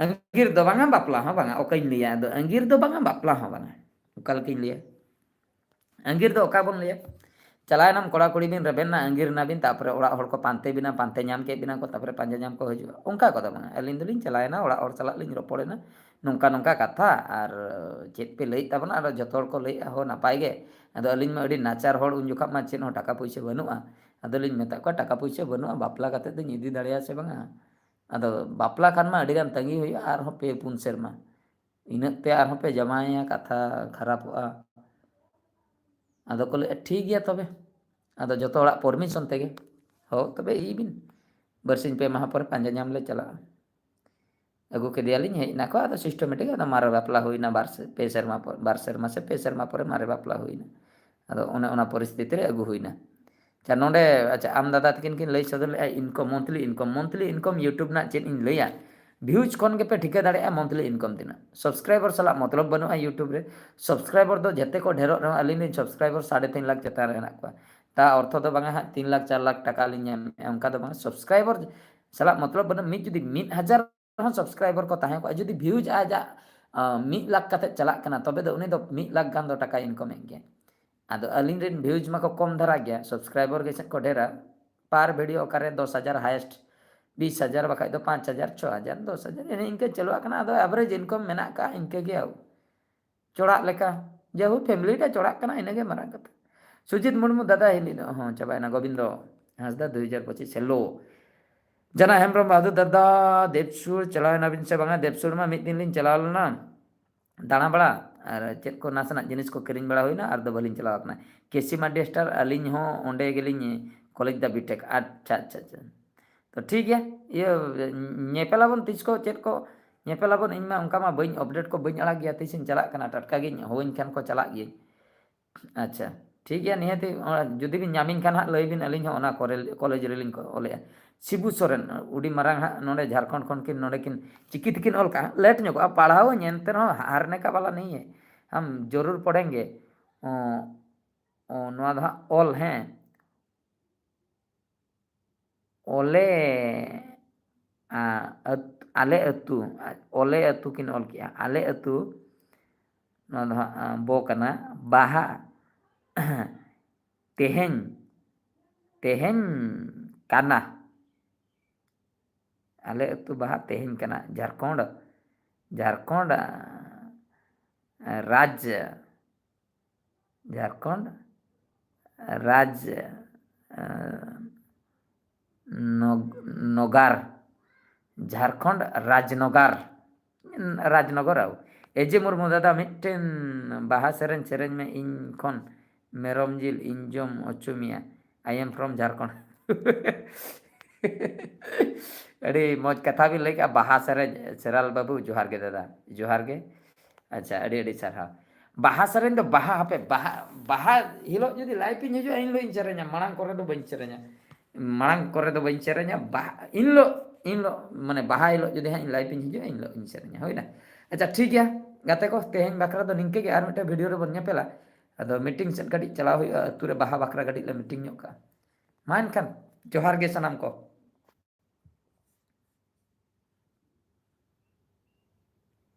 ᱟᱸᱜᱤᱨ ᱫᱚ ᱵᱟᱝᱟ, ᱵᱟᱯᱞᱟ ᱦᱚᱸ ᱵᱟᱝᱟ, ᱚᱠᱟᱧ ᱞᱟᱹᱭᱟ? ᱟᱫᱚ ᱟᱸᱜᱤᱨ ᱫᱚ ᱵᱟᱝᱟ, ᱵᱟᱯᱞᱟ ᱦᱚᱸ ᱵᱟᱝᱟ᱾ ᱚᱠᱟ ᱞᱮᱠᱟᱧ ᱞᱟᱹᱭᱟ? ᱟᱸᱜᱤᱨ ᱫᱚ ᱚᱠᱟ ᱵᱚᱱ ᱞᱟᱹᱭᱟ? ᱪᱟᱞᱟᱣᱮᱱᱟᱢ, ᱠᱚᱲᱟ ᱠᱩᱲᱤ ᱵᱤᱱ ᱨᱮᱵᱮᱱ ᱮᱱᱟ, ᱟᱸᱜᱤᱨ ᱮᱱᱟᱵᱤᱱ, ᱛᱟᱨᱯᱚᱨᱮ ᱚᱲᱟᱜ ᱦᱚᱲ ᱠᱚ ᱯᱟᱱᱛᱮ ᱵᱤᱱᱟ, ᱯᱟᱱᱛᱮ ᱧᱟᱢ ᱠᱮᱫ ᱵᱤᱱᱟ ᱠᱚ, ᱛᱟᱨᱯᱚᱨᱮ ᱯᱟᱸᱡᱟ ᱧᱟᱢ ᱠᱚ ᱦᱤᱡᱩᱜᱼᱟ᱾ ᱚᱱᱠᱟ ᱠᱚᱫᱚ ᱵᱟᱝᱟ᱾ ᱟᱹᱞᱤᱧ ᱫᱚᱞᱤᱧ ᱪᱟᱞᱟᱣᱮᱱᱟ, ᱚᱲᱟᱜ ᱦᱚᱲ ᱥᱟᱞᱟᱜ ᱞᱤᱧ ᱨᱚᱯᱚᱲᱮᱱᱟ, ᱱᱚᱝᱠᱟ ᱱᱚᱝᱠᱟ ᱠᱟᱛᱷᱟ, ᱟᱨ ᱪᱮᱫ ᱯᱮ ᱞᱟᱹᱭᱮᱫ ᱛᱟᱵᱚᱱᱟ? ᱟᱨ ᱡᱚᱛᱚ ᱦᱚᱲ ᱠᱚ ᱞᱟᱹᱭᱮᱫᱼᱟ, ᱦᱳ, ᱱᱟᱯᱟᱭ ᱜᱮ᱾ ᱟᱫᱚ ᱟᱹᱞᱤᱧ ᱢᱟ ᱟᱹᱰᱤ ᱱᱟᱪᱟᱨ ᱦᱚᱲ, ᱩᱱ ᱡᱚᱠᱷᱟᱜ ᱢᱟ ᱪᱮᱫ ᱦᱚᱸ ᱴᱟᱠᱟ ᱯᱩᱭᱥᱟᱹ ᱵᱟᱹᱱᱩᱜᱼᱟ᱾ ᱟᱫᱚᱞᱤᱧ ᱢᱮᱛᱟᱜ ᱠᱚᱣᱟ, ᱴᱟᱠᱟ ᱯᱩᱭᱥᱟᱹ ᱵᱟᱹᱱᱩᱜᱼᱟ, ᱵᱟᱯᱞᱟ ᱠᱟᱛᱮ ᱫᱚᱧ ᱤᱫᱤ ᱫᱟᱲᱮᱭᱟᱜᱼᱟ ᱥᱮ ᱵᱟᱝᱟ? ᱟᱫᱚ ᱵᱟᱯᱞᱟ ᱠᱷᱟᱱ ᱢᱟ ᱟᱹᱰᱤ ᱜᱟᱱ ᱛᱟᱺᱜᱤ ᱦᱩᱭᱩᱜᱼᱟ, ᱟᱨᱦᱚᱸ ᱯᱮ ᱯᱩᱱ ᱥᱮᱨᱢᱟ᱾ ᱤᱱᱟᱹᱜ ᱛᱮ ᱟᱨᱦᱚᱸ ᱯᱮ ᱡᱟᱶᱟᱭᱟ, ᱠᱟᱛᱷᱟ ᱠᱷᱟᱨᱟᱯᱚᱜᱼᱟ᱾ ᱟᱫᱚ ᱠᱚ ᱞᱟᱹᱭᱮᱫᱼᱟ, "ᱴᱷᱤᱠ ᱜᱮᱭᱟ ᱛᱚᱵᱮ, ᱟᱫᱚ ᱡᱚᱛᱚ ᱦᱚᱲᱟᱜ ᱯᱟᱨᱢᱤᱥᱚᱱ ᱛᱮᱜᱮ, ᱦᱳ ᱛᱚᱵᱮ ᱤᱭᱟᱹᱭ ᱵᱤᱱ, ᱵᱟᱨᱥᱤᱧ ᱯᱮ ᱢᱟᱦᱟ ᱯᱚᱨᱮ ᱯᱟᱸᱡᱟ ᱧᱟᱢ ᱞᱮ ᱪᱟᱞᱟᱜᱼᱟ᱾" ᱟᱹᱜᱩ ᱠᱮᱫᱮᱭᱟᱞᱤᱧ, ᱦᱮᱡ ᱱᱟᱠᱚ, ᱟᱫᱚ ᱥᱤᱥᱴᱮᱢᱮᱴᱤᱠ ᱟᱫᱚ ᱢᱟᱨᱮ ᱵᱟᱯᱞᱟ ᱦᱩᱭᱱᱟ, ᱵᱟᱨ ᱥᱮ-, ᱯᱮ ᱥᱮᱨᱢᱟ ᱯᱚᱨ, ᱵᱟᱨ ᱥᱮᱨᱢᱟ ᱥᱮ ᱯᱮ ᱥᱮᱨᱢᱟ ᱯᱚᱨᱮ ᱢᱟᱨᱮ ᱵᱟᱯᱞᱟ ᱦᱩᱭᱱᱟ᱾ ᱟᱫᱚ ᱚᱱᱮ ᱚᱱᱟ ᱯᱚᱨᱤᱥᱛᱷᱤᱛᱤ ᱨᱮ ᱟᱹᱜᱩ ᱦᱩᱭᱱᱟ᱾ ᱟᱪᱪᱷᱟ, ᱱᱚᱰᱮ, ᱟᱪᱪᱷᱟ, ᱟᱢ ᱫᱟᱫᱟ ᱛᱟᱹᱠᱤᱱ ᱠᱤᱱ ᱞᱟᱹᱭ ᱥᱚᱫᱚᱨ ᱞᱮᱫᱼᱟ, income, monthly income, monthly income YouTube ᱨᱮᱱᱟᱜ ᱪᱮᱫ ᱤᱧ ᱞᱟᱹᱭᱟ? Views ᱠᱷᱚᱱ ᱜᱮᱯᱮ ᱴᱷᱤᱠᱟᱹ ᱫᱟᱲᱮᱭᱟᱜᱼᱟ monthly income ᱛᱤᱱᱟᱹᱜ᱾ Subscriber ᱥᱟᱞᱟᱜ ᱢᱚᱛᱞᱚᱵ ᱵᱟᱹᱱᱩᱜᱼᱟ YouTube ᱨᱮ᱾ Subscriber ᱫᱚ ᱡᱮᱛᱮ ᱠᱚ ᱰᱷᱮᱨᱚᱜ ᱨᱮᱦᱚᱸ, ᱟᱹᱞᱤᱧ ᱨᱮᱱ subscriber ᱥᱟᱲᱮ ᱛᱤᱱ ᱞᱟᱠᱷ ᱪᱮᱛᱟᱱ ᱨᱮ ᱦᱮᱱᱟᱜ ᱠᱚᱣᱟ᱾ ᱛᱟ ᱚᱨᱛᱷᱚ ᱫᱚ ᱵᱟᱝᱟ ᱦᱟᱸᱜ ᱛᱤᱱ ᱞᱟᱠᱷ ᱪᱟᱨ ᱞᱟᱠᱷ ᱴᱟᱠᱟ ᱞᱤᱧ ᱧᱟᱢᱮᱫᱼᱟ, ᱚᱱᱠᱟ ᱫᱚ ᱵᱟᱝᱟ᱾ Subscriber ᱥᱟᱞᱟᱜ ᱢᱚᱛᱞᱚᱵ ᱵᱟᱹᱱᱩᱜ, ᱢᱤᱫ ᱡᱩᱫᱤ ᱢᱤᱫ ᱦᱟᱡᱟᱨ ᱦᱚᱸ subscriber ᱠᱚ ᱛᱟᱦᱮᱸ ᱠᱚᱜᱼᱟ, ᱡᱩᱫᱤ views ᱟᱡᱟᱜ, ᱟᱸ, ᱢᱤᱫ ᱞᱟᱠᱷ ᱠᱟᱛᱮ ᱪᱟᱞᱟᱜ ᱠᱟᱱᱟ, ᱛᱚᱵᱮ ᱫᱚ ᱩᱱᱤ ᱫᱚ ᱢᱤᱫ ᱞᱟᱠᱷ ᱜᱟᱱ ᱫᱚ ᱴᱟᱠᱟᱭ incomeᱮᱫ ᱜᱮᱭᱟ᱾ ᱟᱫᱚ ᱟᱹᱞᱤᱧ ᱨᱮᱱ views ᱢᱟᱠᱚ ᱠᱚᱢ ᱫᱷᱟᱨᱟ ᱜᱮᱭᱟ, subscriber ᱜᱮ ᱪᱮᱫ ᱠᱚ ᱰᱷᱮᱨᱟ, per video ᱚᱠᱟᱨᱮ ᱫᱚᱥ ᱦᱟᱡᱟᱨ highest, ᱵᱤᱥ ᱦᱟᱡᱟᱨ, ᱵᱟᱠᱷᱟᱡ ᱫᱚ ᱯᱟᱸᱪ ᱦᱟᱡᱟᱨ, ᱪᱷᱚ ᱦᱟᱡᱟᱨ, ᱫᱚᱥ ᱦᱟᱡᱟᱨ, ᱮᱱᱮ ᱤᱱᱠᱟᱹ ᱪᱟᱹᱞᱩᱜ ᱠᱟᱱᱟ᱾ ᱟᱫᱚ average income ᱢᱮᱱᱟᱜ ᱠᱟᱜᱼᱟ ᱤᱱᱠᱟᱹ ᱜᱮ, ᱪᱚᱲᱟᱜ ᱞᱮᱠᱟ᱾ ᱡᱟᱭᱦᱳᱠ, family ᱴᱟ ᱪᱚᱲᱟᱜ ᱠᱟᱱᱟ, ᱤᱱᱟᱹ ᱜᱮ ᱢᱟᱨᱟᱝ ᱠᱟᱛᱷᱟ᱾ ᱥᱩᱡᱤᱛ ᱢᱩᱨᱢᱩ, ᱫᱟᱫᱟ ᱦᱤᱞᱤ ᱫᱚ, ᱦᱚᱸ, ᱪᱟᱵᱟᱭᱮᱱᱟ᱾ ᱜᱳᱵᱤᱱᱫᱚ ᱦᱟᱸᱥᱫᱟ, ᱫᱩ ᱦᱟᱡᱟᱨ ᱯᱚᱸᱪᱤᱥ, hello᱾ ᱡᱟᱱᱟ ᱦᱮᱢᱵᱨᱚᱢ, ᱵᱟᱦᱟᱫᱩᱨ ᱫᱟᱫᱟ, ᱫᱮᱵᱽᱥᱩᱨ ᱪᱟᱞᱟᱣ ᱮᱱᱟᱵᱤᱱ ᱥᱮ ᱵᱟᱝᱟ? ᱫᱮᱵᱽᱥᱩᱨ ᱢᱟ ᱢᱤᱫ ᱫᱤᱱ ᱞᱤᱧ ᱪᱟᱞᱟᱣ ᱞᱮᱱᱟ ᱫᱟᱬᱟ ᱵᱟᱲᱟ, ᱟᱨ ᱪᱮᱫ ᱠᱚ ᱱᱟᱥᱮᱱᱟᱜ ᱡᱤᱱᱤᱥ ᱠᱚ ᱠᱤᱨᱤᱧ ᱵᱟᱲᱟ ᱦᱩᱭᱱᱟ, ᱟᱨ ᱫᱚ ᱵᱟᱹᱞᱤᱧ ᱪᱟᱞᱟᱣ ᱟᱠᱟᱱᱟ᱾ ᱠᱮᱥᱤ ᱢᱟᱨᱰᱤ ᱥᱴᱟᱨ, ᱟᱹᱞᱤᱧ ᱦᱚᱸ ᱚᱸᱰᱮ ᱜᱮᱞᱤᱧ college ᱫᱟ B.Tech᱾ ᱟᱪᱪᱷᱟ, ᱟᱪᱪᱷᱟ, ᱟᱪᱪᱷᱟ᱾ ᱛᱚ ᱴᱷᱤᱠ ᱜᱮᱭᱟ, ᱤᱭᱟᱹ, ᱧᱮᱯᱮᱞᱟᱵᱚᱱ ᱛᱤᱥ ᱠᱚ ᱪᱮᱫ ᱠᱚ ᱧᱮᱯᱮᱞᱟᱵᱚᱱ, ᱤᱧ ᱢᱟ ᱚᱱᱠᱟ ᱢᱟ ᱵᱟᱹᱧ update ᱠᱚ ᱵᱟᱹᱧ ᱟᱲᱟᱜ ᱜᱮᱭᱟ, ᱛᱤᱥᱤᱧ ᱪᱟᱞᱟᱜ ᱠᱟᱱᱟ, ᱴᱟᱴᱠᱟ ᱜᱤᱧ ᱦᱚᱦᱚᱧ ᱠᱷᱟᱱ ᱠᱚ ᱪᱟᱞᱟᱜ ᱜᱤᱭᱟᱹᱧ᱾ ᱟᱪᱪᱷᱟ, ᱴᱷᱤᱠ ᱜᱮᱭᱟ, ᱱᱤᱦᱟᱹᱛᱤ, ᱚᱱᱟ ᱡᱩᱫᱤ ᱵᱤᱱ ᱧᱟᱢᱤᱧ ᱠᱷᱟᱱ ᱦᱟᱸᱜ ᱞᱟᱹᱭ ᱵᱤᱱ, ᱟᱹᱞᱤᱧ ᱦᱚᱸ ᱚᱱᱟ ᱠᱚᱨᱮ, college ᱨᱮᱞᱤᱧ ᱠᱚ ᱚᱞᱮᱜᱼᱟ᱾ ᱥᱤᱵᱩ ᱥᱚᱨᱮᱱ, ᱟᱹᱰᱤ ᱢᱟᱨᱟᱝ ᱦᱟᱸᱜ ᱱᱚᱰᱮ ᱡᱷᱟᱲᱠᱷᱚᱸᱰ ᱠᱷᱚᱱ ᱠᱤᱱ, ᱱᱚᱰᱮ ᱠᱤᱱ ᱪᱤᱠᱤ ᱛᱮᱠᱤᱱ ᱚᱞ ᱠᱟᱜᱼᱟ, late ᱧᱚᱜᱚᱜᱼᱟ, ᱯᱟᱲᱦᱟᱣᱟᱹᱧ, ᱮᱱᱛᱮ ᱨᱮᱦᱚᱸ ᱦᱟᱨᱱᱮ ᱠᱟ ᱵᱟᱞᱟ ᱱᱟᱦᱤ ᱦᱮ, ᱦᱟᱢ ᱡᱚᱨᱩᱨ ᱯᱚᱲᱷᱮᱝᱜᱮ᱾ ᱚ, ᱚ, ᱱᱚᱣᱟ ᱫᱚ ᱦᱟᱸᱜ ᱚᱞ, ᱦᱮᱸ᱾ ᱚᱞᱮ, ᱟ, ᱟᱹᱛ-, ᱟᱞᱮ ᱟᱹᱛᱩ, ᱚᱞᱮ ᱟᱹᱛᱩ ᱠᱤᱱ ᱚᱞ ᱠᱮᱜᱼᱟ᱾ ᱟᱞᱮ ᱟᱹᱛᱩ, ᱱᱚᱣᱟ ᱫᱚ ᱦᱟᱸᱜ, ᱟ, ᱵᱚ ᱠᱟᱱᱟ, ᱵᱟᱦᱟ, ᱛᱮᱦᱮᱧ, ᱛᱮᱦᱮᱧ ᱠᱟᱱᱟ᱾ ᱟᱞᱮ ᱟᱹᱛᱩ ᱵᱟᱦᱟ ᱛᱮᱦᱮᱧ ᱠᱟᱱᱟ᱾ ᱡᱷᱟᱲᱠᱷᱚᱸᱰ, ᱡᱷᱟᱲᱠᱷᱚᱸᱰ, ᱟ, ᱨᱟᱡᱽ, ᱡᱷᱟᱲᱠᱷᱚᱸᱰ ᱨᱟᱡᱽ, ᱟ, ᱱᱚᱜ-, ᱱᱚᱜᱟᱨ, ᱡᱷᱟᱲᱠᱷᱚᱸᱰ ᱨᱟᱡᱽᱱᱚᱜᱟᱨ, ᱨᱟᱡᱽᱱᱚᱜᱚᱨ᱾ ᱟᱹᱣ, ᱮ ᱡᱮ ᱢᱩᱨᱢᱩ, ᱫᱟᱫᱟ, ᱢᱤᱫᱴᱮᱱ ᱵᱟᱦᱟ ᱥᱮᱨᱮᱧ ᱥᱮᱨᱮᱧ ᱢᱮ ᱤᱧ ᱠᱷᱚᱱ᱾ ᱢᱮᱨᱚᱢ ᱡᱤᱞ ᱤᱧ ᱡᱚᱢ ᱦᱚᱪᱚ ᱢᱮᱭᱟ, I am from ᱡᱷᱟᱲᱠᱷᱚᱸᱰ᱾ ᱟᱹᱰᱤ ᱢᱚᱡᱽ ᱠᱟᱛᱷᱟ ᱵᱤᱱ ᱞᱟᱹᱭ ᱠᱮᱜᱼᱟ, ᱵᱟᱦᱟ ᱥᱮᱨᱮᱧ᱾ ᱥᱮᱨᱟᱞ ᱵᱟᱹᱵᱩ, ᱡᱚᱦᱟᱨ ᱜᱮ ᱫᱟᱫᱟ, ᱡᱚᱦᱟᱨ ᱜᱮ᱾ ᱟᱪᱪᱷᱟ, ᱟᱹᱰᱤ ᱟᱹᱰᱤ ᱥᱟᱨᱦᱟᱣ᱾ ᱵᱟᱦᱟ ᱥᱮᱨᱮᱧ ᱫᱚ ᱵᱟᱦᱟ, ᱦᱟᱯᱮ, ᱵᱟᱦᱟ, ᱵᱟᱦᱟ ᱦᱤᱞᱳᱜ ᱡᱩᱫᱤ live ᱤᱧ ᱦᱤᱡᱩᱜᱼᱟ, ᱤᱱ ᱦᱤᱞᱳᱜ ᱤᱧ ᱥᱮᱨᱮᱧᱟ, ᱢᱟᱲᱟᱝ ᱠᱚᱨᱮ ᱫᱚ ᱵᱟᱹᱧ ᱥᱮᱨᱮᱧᱟ᱾ ᱢᱟᱲᱟᱝ ᱠᱚᱨᱮ ᱫᱚ ᱵᱟᱹᱧ ᱥᱮᱨᱮᱧᱟ, ᱵᱟᱦᱟ, ᱤᱱ ᱦᱤᱞᱳᱜ, ᱤᱱ ᱦᱤᱞᱳᱜ, ᱢᱟᱱᱮ ᱵᱟᱦᱟ ᱦᱤᱞᱳᱜ ᱡᱩᱫᱤ ᱦᱟᱸᱜ ᱤᱧ live ᱤᱧ ᱦᱤᱡᱩᱜᱼᱟ, ᱤᱱ ᱦᱤᱞᱳᱜ ᱤᱧ ᱥᱮᱨᱮᱧᱟ, ᱦᱩᱭᱱᱟ? ᱟᱪᱪᱷᱟ, ᱴᱷᱤᱠ ᱜᱮᱭᱟ ᱜᱟᱛᱮ ᱠᱚ, ᱛᱮᱦᱮᱧ ᱵᱟᱠᱷᱨᱟ ᱫᱚ ᱱᱤᱝᱠᱟᱹ ᱜᱮ, ᱟᱨ ᱢᱤᱫᱴᱮᱱ video ᱨᱮᱵᱚᱱ ᱧᱮᱯᱮᱞᱟ᱾ ᱟᱫᱚ meeting ᱥᱮᱫ ᱠᱟᱹᱴᱤᱡ ᱪᱟᱞᱟᱣ ᱦᱩᱭᱩᱜᱼᱟ, ᱟᱹᱛᱩ ᱨᱮ ᱵᱟᱦᱟ ᱵᱟᱠᱷᱨᱟ ᱠᱟᱹᱴᱤᱡ ᱞᱮ meeting ᱧᱚᱜ ᱠᱟᱜᱼᱟ᱾ ᱢᱟ ᱮᱱᱠᱷᱟᱱ, ᱡᱚᱦᱟᱨ ᱜᱮ ᱥᱟᱱᱟᱢ ᱠᱚ᱾